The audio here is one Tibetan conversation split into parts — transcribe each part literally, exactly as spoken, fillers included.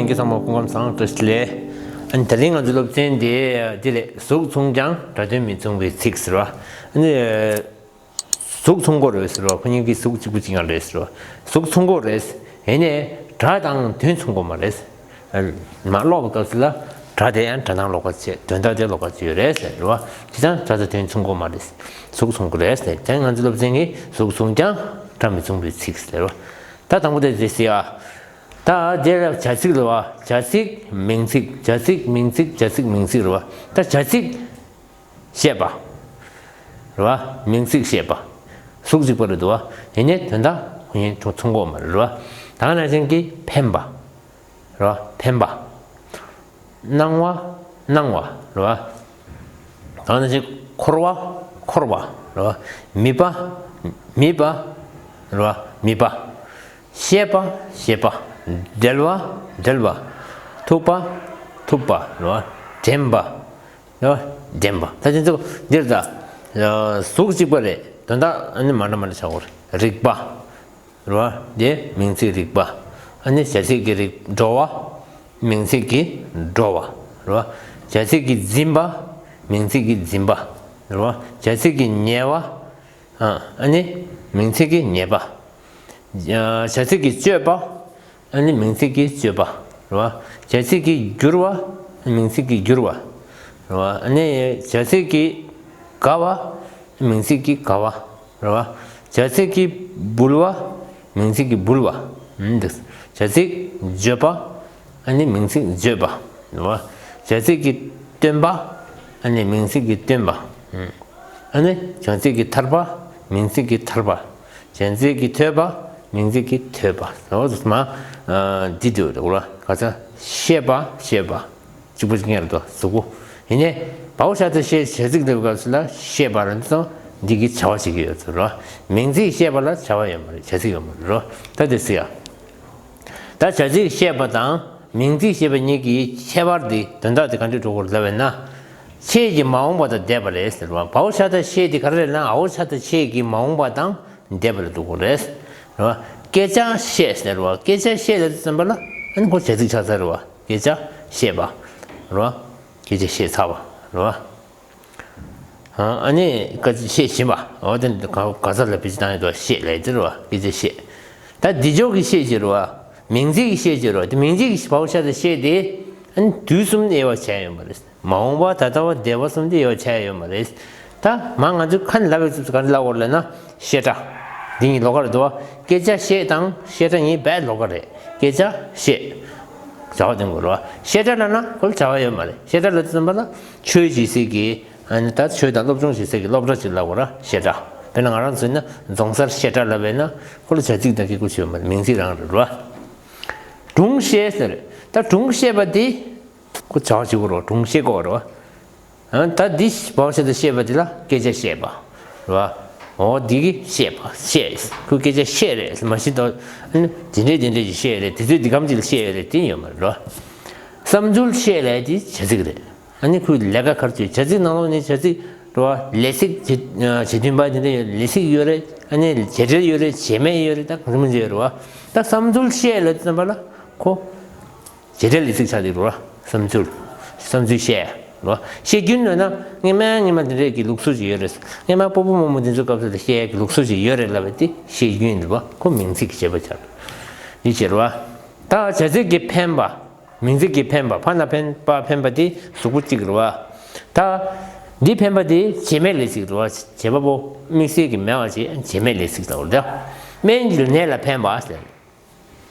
ལྷན་རྒྱས་ཚང་མ་སྐུ་ཁམས་བཟང་། བཀྲ་ཤིས་བདེ་ལེགས། ཨ་ནི་དེ་རིང་ང་ཚོའི་སློབ་ཚན་དེ་འདི་རེད། གཟུགས་མཚུངས་ཀྱང་སྒྲ་དོན་མི་མཚུངས་པའི་ཚིག་ཟེར་བ། ཨ་ནི་གཟུགས་མཚུངས་པ་རེད་ཟེར་བ། ཁོ་གཉིས་ཀྱི་གཟུགས་གཅིག་པ་གཅིག་རྐྱང་རེད་ཟེར་བ། གཟུགས་མཚུངས་པ་རེད། ཡིན་ནའི་སྒྲ་དང་དོན་མཚུངས་པ་མ་རེད། མ་ཀློག་པའི་སྐབས་སུ་ལ་སྒྲ་དེ་ཡང་སྒྲ་ནང་ལོགས་ཀ་བྱས། དོན་དག་དེ་ལོགས་ཀ་བྱས་ཡོད་རེད་ཟེར་བ། དེ་ཙང་སྒྲ་དང་དོན་མཚུངས་པ་མ་རེད། གཟུགས་མཚུངས་པ་རེད་ཟེར། དེ་ང་ཚོའི་སློབ་ཚན་གྱི་གཟུགས་མཚུངས་ཀྱང་སྒྲ་མི་མཚུངས་པའི་ཚིག་ཟེར་བ། ད་དང་པོ་དེ་རེད་ཟེར་ཡ། ད་དེ་ལ་བྱ་ཚིག་ལ་བ། བྱ་ཚིག་མིང་ཚིག་བྱ་ཚིག་མིང་ཚིག་བྱ་ཚིག་མིང་ཚིག་རེད་བ། ད་བྱ་ཚིག་ཤེས་པ་རེད་བ། མིང་ཚིག་ཤེས་པ། གཟུགས་གཅིག་པ་རེད་འདུག་བ། ཡིན་ནའི་དོན་དག་ཁོ་གཉིས་མཚུངས་ཀྱི་ཡོད་མ་རེད་བ། ད་ག་ནང་བཞིན་གྱི་འཕེན་པ་རེད་བ། འཕེན་པ། སྣང་བ། སྣང་བ་རེད་བ། ད་ག་ནང་བཞིན་འཁོར་བ། འཁོར་བ་རེད་བ། མིད་པ། མིད་པ་རེད་བ། མིད་པ། ཤེས་པ། ཤེས་པ། འབྲེལ་བ། འབྲེལ་བ། ཐུབ་པ། ཐུབ་པ་རེད་བ། འདྲེན་པ། རེད་བ། འདྲེན་པ། ད་དེ་ཚོ་འདིར་ད་གཟུགས་གཅིག་པ་རེད། དོན་དག་ཨ་ནི་མ་འདྲ་མ་འདྲ་ཆགས་ཡོད་རེད། རིག་པ་རེད་བ། དེ་མིང་ཚིག་རིག་པ། ཨ་ནི་བྱ་ཚིག་གི་རིག་འགྲོ་བ། མིང་ཚིག་གི་འགྲོ་བ་རེད་བ། བྱ་ཚིག་གི་འཛིན་པ། མིང་ཚིག་གི་འཛིན་པ་རེད་བ། བྱ་ཚིག་གི་ཉེས་པ། ཨ་ནི་མིང་ཚིག་གི་ཉེས་པ། བྱ་ཚིག་གི་སྤྱོད་པ། ཨ་ནི་མིང་ཚིག་གི་སྤྱོད་པ་རེད་བ། བྱ་ཚིག་གི་འགྱུར་བ། མིང་ཚིག་གི་འགྱུར་བ་རེད་བ། ཨ་ནི་བྱ་ཚིག་གི་དགའ་བ། མིང་ཚིག་གི་དགའ་བ་རེད་བ། བྱ་ཚིག་གི་འབུལ་བ། མིང་ཚིག་གི་འབུལ་བ། ཨ་ནི་འདི་བྱ་ཚིག་བརྗོད་པ། ཨ་ནི་མིང་ཚིག་བརྗོད་པ་རེད་བ། བྱ་ཚིག་གི་སྟོན་པ། ཨ་ནི་མིང་ཚིག་གི་སྟོན་པ། ཨ་ནི་བྱ་ཚིག་གི་ཐར་པ། མིང་ཚིག་གི་ཐར་པ། བྱ་ཚིག་གི་ཐོས་པ། མིང་ཚིག་གི་ཐོས་པ། འོ་དེ་མ་འདི་འདུག་རེད་བ། ག་ཚ་ཤེས་པ། ཤེས་པ། གཅིག་པ་གཅིག་རྐྱང་རེད་དོ། གཟུགས་པོ། ཡིན་ནའི་བའོ་ཤ་ཏ་ཤེས་བྱ་ཚིག་འདེབས་སྐབས་སུ་ལ་ཤེས་པ་རེད་དོ། འདི་གི་བྱ་བ་བྱེད་ཀྱི་ཡོད་ཚུལ་རོ། མིང་ཚིག་ཤེས་པ་ལ་བྱ་བ་ཡོད་མ་རེད། བྱ་ཚིག་ཡོད་མ་རེད་རོ། ད་དེ་ཟེར་ཡ། ད་བྱ་ཚིག་ཤེས་པ་དང་མིང་ཚིག་ཤེས་པ་གཉིས་ཀྱི་ཁྱད་པར་འདི་དོན་དག་དེ་ག་འདྲ་འགྲོ་དགོས་ལབ་པས་ན། ཆོས་ཀྱི་མ་འོངས་པ་དང་འདས་པ་རེད་ཟེར་བ། བའོ་ཤ་ཏ་ཤེས་དེ་ག་རེ་རེད་ན། འའོ་ཤ་ཏ་ཆོས་ཀྱི་མ་འོངས་པ་དང་འདས་པ་ལ་འགྲོ་དགོས་རེད། རེད་བ། སྐད་ཆ་བཤད་ཟེར་བ། སྐད་ཆ་བཤད་ལ་ཙམ་པ་ལ་ཨ་ནི་ཁོ་བྱ་ཚིག་ཆགས་ཚར་རེད་བ། སྐད་ཆ་བཤད་པ། རེད་བ། སྐད་ཆ་བཤད་ཚར་བ། རེད་བ། ཨ་ནི་སྐད་ཆ་བཤད་བཞིན་པ། འོ་དེ་ག་ག་ས་ལ་བེད་སྤྱོད་བཏང་ཡོད་དོ། བཤད་ལས་དེ་རེད་བ། སྐད་ཆ་བཤད། ད་འདི་ཕྱོགས་ཀྱི་ཤེས་ཀྱི་རེད་བ། མིང་ཚིག་གི་ཤེས་ཀྱི་རེད་བ། དེ་མིང་ཚིག་གི་བའོ་ཤ་ཏ་ཤེས་དེ་ཨ་ནི་དུས་གསུམ་དབྱེ་བ་ཕྱེ་ཡོད་མ་རེད། མ་འོངས་པ་ད་ལྟ་བ་འདས་པ་གསུམ་དེ་དབྱེ་བ་ཕྱེ་ཡོད་མ་རེད། ད་མ་ང་ཚོས་ཁ་ནས་ལབ་པའི་ཚུལ་ག་འདྲ་ལབ་དགོས་ལབ་ན། བཤད་སྒྲ། འདི་གཉིས་ལོགས་ཀ་རེད་དོ། སྐད་ཆ་བཤད་དང་བཤད་སྒྲ་གཉིས་རྦད་ལོགས་ཀ་རེད། སྐད་ཆ་བཤད། བྱ་བ་དེ་དགོས་རེད་བ། བཤད་སྒྲ་ལབ་ན་ཁོ་ལ་བྱ་བ་ཡོད་མ་རེད། བཤད་སྒྲ་ལབ་དུས་ཙམ་པ་ལ་ཆོས་བྱེད་སའི་གི། ཨ་ནི་ད་ཆོས་དང་སློབ་སྦྱོང་བྱེད་སའི་གི་སློབ་གྲྭ་ཅིག་ལབ་དགོས་ར། བཤད་སྒྲ། དཔེར་ན་ང་རང་ཚོ་ཡིན་ན་རྫོང་སར་བཤད་སྒྲ་ལབ་པས་ན་ཁོ་ལ་བྱ་ཚིག་དང་གི་གུ་ཆོད་མ་རེད། མིང་ཚིག་རང་རེད་བ། སྒྲུང་བཤད་ཟེར། ད་སྒྲུང་བཤད་པ་དེ། ཁོ་བྱ་བ་བྱེད་དགོས་རེད་བ། སྒྲུང་བཤད་དགོས་རེད་བ། ཨ་ད་འདི་བའོ་ཤ་ཏ་ཤེས་པ་འདི་ལ་སྐད་ཆ་བཤད་པ་རེད་བ། འོ་འདི་གི་བཤད་པ་བཤད། ཁོས་སྐད་ཆ་བཤད་རེད་མ་གཞི་ད། ཨ་ནི་དེ་འདྲས་དེ་འདྲས་ཀྱི་བཤད་རེད། དུས་ཚོད་འདི་གམ་ཅིག་ལ་བཤད་ཡོད་རེད་དེ་ཡོད་མ་རེད་བ། བསམ་ཚུལ་བཤད་ལབ་དེ་བྱ་ཚིག་རེད། ཨ་ནི་ཁོའི་ལས་ཀ་ག་རེ་བྱེད། བྱ་ཚིག་ནང་ལོགས་ནས་བྱ་ཚིག་རེད་བ། ལས་ཚིག་བྱེད་བྱེད་མཐུན་པ་དེ་འདྲ་ཡོད། ལས་ཚིག་ཡོད་རེད། ཨ་ནི་བྱེད་འབྲེལ་ཡོད་རེད། བྱེད་མེད་ཡོད་རེད། ད་གང་མང་ཅིག་ཡོད་རེད་བ། ད་བསམ་ཚུལ་བཤད་ལབ་དུས་ཙམ་པ་ལ་ཁོ། བྱེད་འབྲེལ་ལས་ཚིག་ཆགས་འདུག་རེད་བ། བསམ་ཚུལ། བསམ་ཚུལ་བཤད་རེད་བ། བཤད་རྒྱུན་ལབ་ན་སྔན་མ་སྔན་མ་འདི་འདྲས་ཀྱི་ལུགས་སྲོལ་ཅིག་ཡོད་རེད། སྔན་མ་སྤོ་བོ་རྨོ་མོ་འདི་ཚོའི་སྐབས་སུ་ལ་བཤད་ཡག་གི་ལུགས་སྲོལ་ཅིག་ཡོད་རེད་ལབ་པ་དེ་བཤད་རྒྱུན་རེད་བ། ཁོ་མིང་ཚིག་གི་བྱེད་པ་ཆགས་འདུག་འདི་བྱེད་རེད་བ། ད་བྱ་ཚིག་གི་འཕེན་པ། མིང་ཚིག་གི་འཕེན་པ། ཕ་ན་འཕེན་པ་འཕེན་པ་དེ་གཟུགས་པོ་གཅིག་རེད་བ། ད་འདི་འཕེན་པ་དེ་བྱེད་མེད་ལས་ཚིག་རེད་བ། བྱེད་པ་པོ་དམིགས་བསལ་གྱི་མེད་པ་བྱས་བྱེད་མེད་ལས་ཚིག་ལབ་རེད། སྨན་གྱི་ནད་ལ་འཕེན་པ་ཟེར།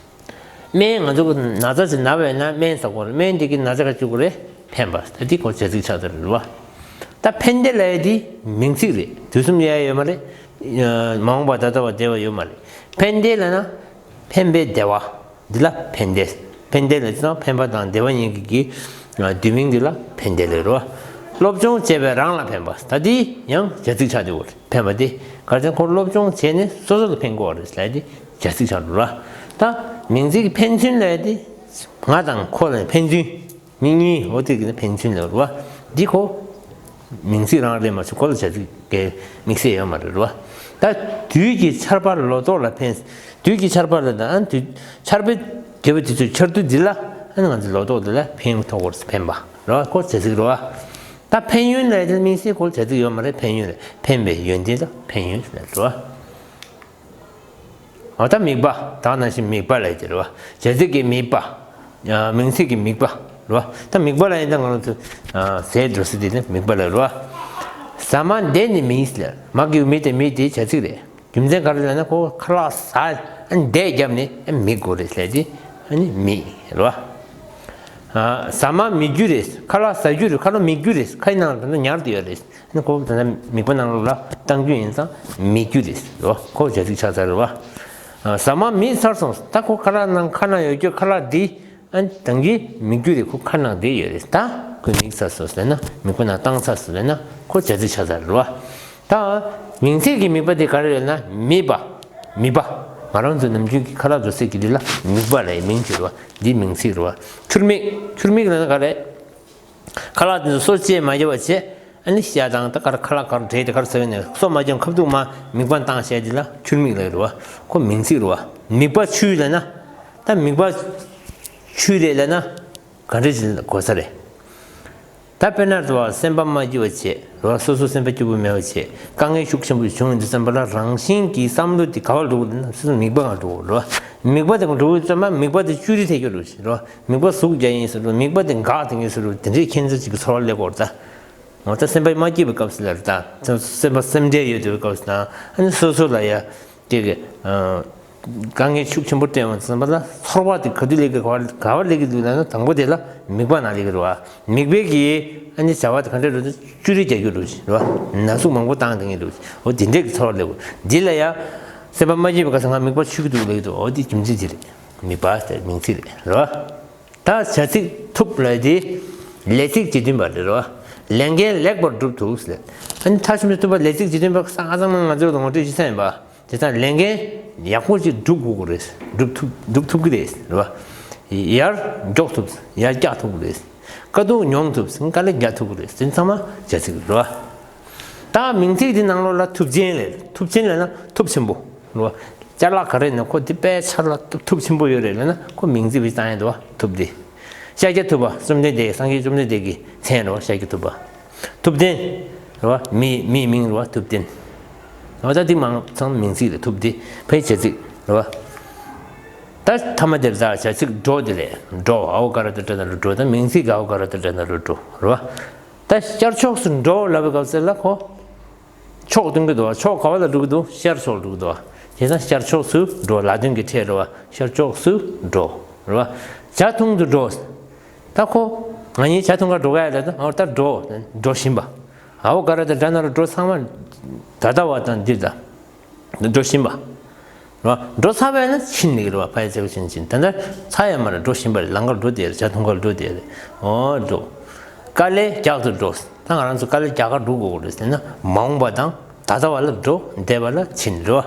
སྨན་ང་ཚོ་གི་ན་ཚ་ཞིག་ན་བས་ན་སྨན་ཟ་དགོས་རེད། སྨན་དེ་གི་ན་ཚ་ག་བཅུག་དགོས་རེད། འཕེན་པ་ད་འདི་ཁོ་བྱ་ཚིག་ཆགས་ཚར་རེད་བ། ད་ཕན་བདེ་ལབ་ཡ་འདི་མིང་ཚིག་རེད། དུས་གསུམ་དབྱེ་ཡ་ཡོད་མ་རེད། མ་འོངས་པ་ད་ལྟ་བ་འདས་པ་ཡོད་མ་རེད། ཕན་བདེ་ལབ་ན་ཕན་པའི་བདེ་བ་འདི་ལ་ཕན་བདེ། ཕན་བདེ་ལབ་ཙང་ཕན་པ་དང་བདེ་བ་གཉིས་ཀྱི་གི་བསྡུས་མིང་འདི་ལ་ཕན་བདེ་ལབ་རེད་བ། སློབ་སྦྱོང་བྱས་པས་རང་ལ་ཕན་པ་ད་འདི་ཡང་བྱ་ཚིག་ཆགས་འདུག་གོ། ཕན་པ་དེ་ག་རེ་ཟེར་ན་ཁོ་སློབ་སྦྱོང་བྱས་ནས་སོ་སོ་ལ་ཕན་གོ་བ་རེད་ལབ་ཡ་དེ་བྱ་ཚིག་ཆགས་འགྲོ་ར། ད་མིང་ཚིག་གི་ཕན་ཚུན་ལབ་ཡ་དེ་ང་དང་ཁོ་ལ་ཕན་ཚུན་མི་གཉིས་འོ་དེ་གི་ཕན་ཚུན་ལབ་ར་བ། འདི་ཁོ་མིང་ཚིག་རང་རེད་མ་གཏོགས་ཁོ་ལ་བྱ་ཚིག་གི་དམིགས་བསལ་ཡོད་མ་རེད་ར་བ། ད་དུས་ཀྱི་ཆར་པ་ལོ་ཏོག་ལ་ཕན། དུས་ཀྱི་ཆར་པ་ལ་ད་དུས་ཆར་པའི་དགེ་བ་དེ་ཚོའི་ཆར་དུས་འདི་ལ་ ཨ་ནི་ང་ཚོའི་ལོ་ཏོག་དེ་ལ་ཕན་ཡོན་ཐོགས་དགོས་རེད། ཕན་པ་རེད་བ། ཁོ་བྱ་ཚིག་རེད་བ། ད་ཕན་ཡོན་ལབ་ཡ་དེ་དམིགས་བསལ་ཁོ་བྱ་ཚིག་ཡོད་མ་རེད། ཕན་ཡོན་རེད། ཕན་པའི་ཡོན་ཏན་ལ་ཕན་ཡོན་ཟེར་རེད་བ། འོ་ད་དམིགས་པ། ད་ནང་བཞིན་དམིགས་པ་ལབ་ཡ་དེ་རེད་བ། བྱ་ཚིག་གི་དམིགས་པ། ཨ། མིང་ཚིག་གི་དམིགས་པ་རེད་བ། ད་དམིགས་པ་ལབ་ཡ་ད་ང་རང་ཚོ། ཨ། ཟས་འགྲོ་ས་དེ་ནི་དམིགས་པ་ལབ་རེད་བ། ཟ་མ་འདེད་ནས་མིད་ལབ། མ་གི་མི་དེ་མི་དེ་བྱ་ཚིག་རེད། རྒྱུ་མཚན་ག་རེ་ལབ་ན་ཁོ་ཁ་ལག་ཟ། ཨ་ནི་འདེད་བརྒྱབ་ནས་ཨ་མིད་དགོས་རེད་ཟེར་ཏེ། ཨ་ནི་མིད་རེད་བ། ཨ། ཟ་མ་མིད་རྒྱུ་རེད། ཁ་ལག་ཟ་རྒྱུ་རེད། ཁ་ལག་མིད་རྒྱུ་རེད། ཁ་ཡི་ནང་ལ་ད་ལྟ་ཉར་དུ་ཡོད་རེད། ཨ་ནི་ཁོ་ད་ལྟ་དམིགས་པ་ནང་ལོགས་ལ་བཏང་རྒྱུ་ཡིན་ཙང་མིད་རྒྱུ་རེད་བ། ཁོ་བྱ་ཚིག་ཆགས་ཚར་རེད་བ། ཨ། ཟ་མ་མིད་ཚར་སོང་། ད་ཁོ་ཁ་ལག་ནང་ཁ་ནང་ཡོད་རྒྱུ་ཁ་ལག་འདི། ཨ་ནི་ད་གིན་མིད་རྒྱུ་རེད། ཁོ་ཁ་ནང་བསྡད་ཡོད་རེད། ད་ཁོས་མིད་ཚར་སོང་ཟེར་ན། དམིགས་པ་ནང་བཏང་ཚར་སོང་ཟེར་ན་ཁོ་བྱ་ཚིག་ཆགས་ཚར་རེད་བ། ད་མིང་ཚིག་གི་དམིགས་པ་དེ་ག་རེ་རེད་ན་མིད་པ། མིད་པ། ང་རང་ཚོ་ནམ་རྒྱུན་གྱི་ཁ་ལག་འགྲོ་སའི་གི་འདི་ལ་མིད་པ་ལབ་ཡ་མིང་ཅིག་རེད་བ། འདི་མིང་ཚིག་རེད་བ། ཁྱུར་མིད། ཁྱུར་མིད་ལབ་ན་ག་རེ། ཁ་ལག་དེ་ཚོ་སོ་བཅད་མ་བརྒྱབ་པ་བྱས། ཨ་ནི་ཤ་དང་ད་ག་རེ་ཁ་ལག་ག་རེ་འདྲེས་དེ་ག་རེ་ཟ་གི་ནས་སོ་མ་བརྒྱབ་ཁ་ཐུག་མ་མིད་པ་བཏང་བྱས་དེ་ལ་ཁྱུར་མིད་ལབ་རེད་བ། ཁོ་མིང་ཚིག་རེད་བ། མིད་པ་ཆུ་ལབ་ན། ད་མིད་པ་ཆུ་རེད་ལབ་ན་ག་འདྲ་ཞིག་གོ་ས་རེད། ད་དཔེར་ན་རེད་བ། སེམས་པ་མ་སྐྱིད་པ་བྱས་རེད་བ། སོ་སོ་སེམས་པ་སྐྱིད་པོ་མེད་པ་བྱས། དཀའ་ངལ་ཤུགས་ཆེན་པོ་བྱུང་ཡོང་དུས་ཙམ་པ་ལ་རང་བཞིན་གྱིས་བསམ་བློ་དེ་ག་པར་འགྲོ་གི་འདུག་ན་སོ་སོ་མིད་པ་སྒང་འགྲོ་གི་རེད་བ། མིད་པ་དེ་སྒང་འགྲོ་དུས་ཙམ་པ་མིད་པ་དེ་བཅུད་རིས་ཐེབས་ཀྱི་རེད་བ། མིད་པ་ཟུག་རྒྱག་ཡིན་ཟེར་རེད་བ། མིད་པ་དེ་འགག་བཏང་ཡིན་ཟེར་རེད་བ། དེ་འདྲའི་ཁྱད་མཚར་ཅིག་གི་ཚོར་བ་སླེབས་ཀྱི་ཡོད་རེད་ད། འོ་ད་སེམས་པ་མ་སྐྱིད་པའི་སྐབས་སུ་ལ་རེད་ད། སེམས་པ་སེམས་ཁྲལ་ཡོད་དུས་སྐབས་སུ་དང་། ཨ་ནི་སོ་སོ་ལ་ཡ། དེ་གི། ཨ། དཀའ་ངལ་ཤུགས་ཆེན་པོ་སྤྲད་ཡོང་དུས་ཙམ་པ་ལ་ཚོར་བ་དེ་ག་དུས་སླེབས་ཀྱི། ག་པར་སླེབས་ཀྱི་འདུག་ལབ་ན་དང་པོ་དེ་ལ་མིད་པ་ནང་སླེབས་ཀྱི་རེད་བ། མིད་པའི་གི། ཨ་ནི་བྱ་བ་དེ་ག་འདྲ་རེད་ཟེར་བཅུད་རིས་རྒྱག་རྒྱུ་རེད་བ། ན་ཟུག་མང་པོ་བཏང་བཏང་གི་རེད་བ། འོ་དེ་འདྲས་ཀྱི་ཚོར་བ་སླེབས་ཀྱི། འདི་ལ་ཡ། སེམས་པ་མ་སྐྱིད་པའི་སྐབས་སུ་ང་མིད་པ་ཆུ་གི་འདུག་ལབ་ཀྱི་འདུག་འོ་དེ་རྒྱུ་མཚན་དེ་རེད། མིད་པ་དེ་མིང་ཚིག་རེད་རེད་བ། ད་བྱ་ཚིག་ཐུབ་ལབ་དེ་ལས་ཚིག་ཇི་བདུན་པ་རེད་རོ། ལས་འགན་ལེགས་པར་སྒྲུབ་ཐུབ་ཟེར། ཨ་ནི་མཐར་ཕྱིན་པའི་ཐུབ་པ་ལས་ཚིག་ཇི་བདུན་པ་ས་ཨ་ཚང་མ་ང་ཚོའི་ངོ་སྤྲོད་བྱེད་ས་ཡིན་པ། དེ་ཙང་ལས་འགན་ཡག་པོ་ཅིག་སྒྲུབ་དགོས་ཀྱི་རེད། སྒྲུབ་ཐུབ་སྒྲུབ་ཐུབ་ཀྱི་རེད་རོ། ཡར་མགྱོགས་ཐུབ། ཡར་རྒྱག་ཐུབ་ཀྱི་རེད། དཀའ་སྡུག་མྱོང་ཐུབ། དཀའ་ལས་རྒྱག་ཐུབ་ཀྱི་རེད། དེ་ཚང་མ་བྱ་ཚིག་རོ། ད་མིང་ཚིག་འདི་ནང་ལོགས་ལ་ཐུབ་ཆེན་ལབ། ཐུབ་ཆེན་ལབ་ན་ཐུབ་ཆེན་པོ་རེད་བ། ཅ་ལག་ག་རེ་ནས་ཁོ་འདི་དཔེ་ཆ་ལ་ཐུབ་ཆེན་པོ་ཡོད་རེད་ལབ་ན་ཁོ་མིང་ཚིག་བེད་སྤྱོད་བཏང་ཡ་འདུག་བ། ཐུབ་འདི། ཤཱཀྱ་ཐུབ་པ་བཅོམ་ལྡན་འདས། སངས་རྒྱས་བཅོམ་ལྡན་འདས་ཀྱི་མཚན་རེད་བ། ཤཱཀྱ་ཐུབ་པ། ཐུབ་བསྟན་རེད་བ། མི་མིའི་མིང་རེད་བ། ཐུབ་བསྟན། འོ་ད་འདི་མང་ཚང་མིང་ཚིག་རེད། ཐུབ་འདི་ཕའི་བྱ་ཚིག་རེད་བ། ད་ཐ་མ་དེར་ད་བྱ་ཚིག་འགྲོ་འདི་རེད། འགྲོ། འ་འོག་ག་ར་བཏགས་འགྲ་ན་རོ་འགྲོ། ད་མིང་ཚིག་གི་འ་འོག་ག་ར་བཏགས་འགྲ་ན་རོ་འགྲོ་རེད་བ། ད་ཤར་ཕྱོགས་སུ་འགྲོ་ལབ་པའི་སྐབས་སུ་ལ་ཁོ་ཕྱོགས་སྟོན་གྱི་འདུག་བ། ཕྱོགས་ག་བ་ལ་འགྲོ་གི་འདུག་ཤར་ཕྱོགས་ལ་འགྲོ་གི་འདུག་བ། དེ་ཙང་ཤར་ཕྱོགས་སུ་འགྲོ། ལ་དོན་གྱི་ཕྲད་རེད་བ། ཤར་ཕྱོགས་སུ་འགྲོ་རེད་བ། ཇ་འཐུང་དུ་འགྲོ། ད་ཁོ་ང་གཉིས་ཇ་འཐུང་ག་འགྲོ་ག་ཡ་ལ་ད་འོ་ད་འགྲོ། འགྲོ་བཞིན་པ། འ་འོག་ག་ར་བཏགས་འགྲ་ན་རོ་འགྲོ། ཚང་མ་ད་ལྟ་བ་དང་འདིར་ད། འགྲོ་བཞིན་པ། རེད་བ། འགྲོ་ཚར་བས་ན་ཕྱིན་ནི་རེད་བ། ཕ་ཡ་ཚེ་བ་ཕྱིན་ཕྱིན། ད་ལྟ་ཚར་ཡ་མ་རེད། འགྲོ་བཞིན་པ་རེད། ལམ་ཁར་འགྲོ་བསྡད་རེད། ཇ་འཐུང་གར་འགྲོ་བསྡད་རེད། འོ་འགྲོ། དཀའ་ལས་རྒྱག་ཏུ་འགྲོ། ད་ང་རང་ཚོ་དཀའ་ལས་རྒྱག་གར་འགྲོ་དགོས་རེད་ཟེར་ན་མ་འོངས་པ་དང་ད་ལྟ་བ་ལ་འགྲོ། འདས་པ་ལ་ཕྱིན་རེད་བ།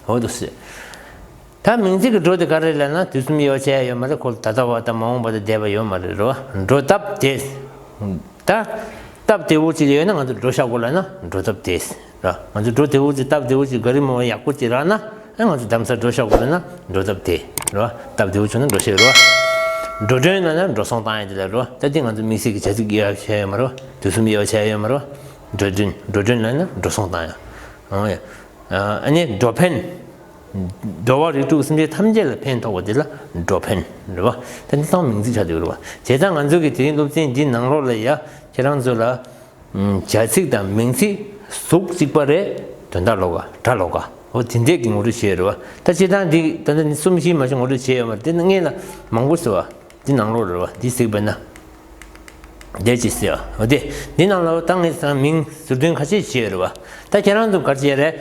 འོ་འདུག་སེ། ད་མིང་ཚིག་གི་འགྲོ་དེ་ག་རེ་ལབ་ན་དུས་གསུམ་དབྱེ་བ་ཕྱེ་ཡ་ཡོད་མ་རེད། ཁོ་ད་ལྟ་བ་དང་མ་འོངས་པ་དང་འདས་པ་ཡོད་མ་རེད་རེད་བ། འགྲོ་སྟབས་བདེ། ད། སྟབས་བདེ་བོ་ཅིག་ཡོད་ན་ང་ཚོ་འགྲོ་ཤག་གོ་ལབ་ན་འགྲོ་སྟབས་བདེ། ར། ང་ཚོ་འགྲོ་བདེ་བོ་ཅིག་སྟབས་བདེ་བོ་ཅིག་ག་རི་མོ་ཡག་པོ་ཅིག་རག་ན་ཨ་ང་ཚོ་རྡ་རམ་ས་ལ་འགྲོ་ཤག་གོ་ལབ་ན་འགྲོ་སྟབས་བདེ། ར། སྟབས་བདེ་བོ་བྱུང་ན་འགྲོ་ཤེས་ར། འགྲོ་གྲོན་ལབ་ན་འགྲོ་སོང་བཏང་ཡ་དེ་ལ་ར། ད་དེ་ང་ཚོ་དམིགས་བསལ་གྱི་བྱ་ཚིག་དབྱེ་བ་ཕྱེ་ཡོད་མ་ར། དུས་གསུམ་དབྱེ་བ་ཕྱེ་ཡོད་མ་ར། འགྲོ་གྲོན། འགྲོ་གྲོན་ལབ་ན་འགྲོ་སོང་བཏང་ཡ། ཨང་ཡ། ཨ་ནི་འགྲོ་ཕན། འགྲོ་བ་རིགས་དྲུག་སེམས་ཅན་ཐམས་ཅད་ལ་ཕན་ཐོགས་པ་དེ་ལ་འགྲོ་ཕན་རེད་བ། ད་འདི་ཚང་མིང་ཚིག་ཆགས་བསྡད་ཡོད་རེད་བ། བྱས་ཙང་ང་ཚོ་གི་དེ་རིང་སློབ་ཚན་འདི་ནང་ལོགས་ལ་ཡ་ཁྱེད་རང་ཚོ་ལ་བྱ་ཚིག་དང་མིང་ཚིག་གཟུགས་གཅིག་པ་རེད། དོན་དག་ལོགས་ཀ་སྒྲ་ལོགས་ཀ་འོ་དེ་འདྲས་ཀྱི་ངོ་སྤྲོད་བྱས་ཡོད་རེད་བ། ད་སྤྱིར་བཏང་འདི་ད་ལྟ་ནི་གསུམ་བཞི་མ་གཏོགས་ངོ་སྤྲོད་བྱས་ཡོད་མ་རེད། དེ་ནི་སྔོན་ལ་མང་པོ་ཟེར་བ་འདི་ནང་ལོགས་རེད་བ། འདི་གཟིགས་པ་ན། འདས་ཅི་ཟེར་བ་འོ་དེ་འདི་ནང་ལོགས་ད་ངས་ཚང་མིང་ཟུར་འདོན་ཁ་ཤས་བྱས་ཡོད་རེད་བ། ད་ཁྱེད་རང་ཚོ་ག་རེ་བྱས་རེད།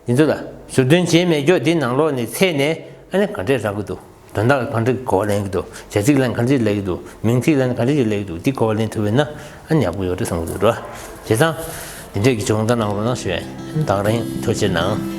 དེ་ཚོ་ལ་ཟུར་འདོན་བྱས་མེད་ཀྱོག་འདི་ནང་ལོགས་ནས་འཚོལ་ནས་ཨ་ནི་ག་འདྲས་རག་གི་འདུག་དོན་དག་ག་འདྲས་གོ་བ་ལེན་གི་འདུག་བྱ་ཚིག་ལ་ག་འདྲས་ལབ་གི་འདུག་མིང་ཚིག་ལ་ག་འདྲས་ལབ་གི་འདུག་འདི་གོ་བ་ལེན་ཐུབ་པ་ཡིན་ན་ཨ་ནི་ཡག་པོ་ཡོད་རེད་བསམ་གི་འདུག་ར། བྱས་ཙང་འདི་འདྲས་ཀྱི་སྦྱོང་བརྡར་གནང་རོགས་གནང་ཞུ་ཡ་ཡིན། ད་ག་རང་ཡིན། ཐུགས་རྗེ་གནང་།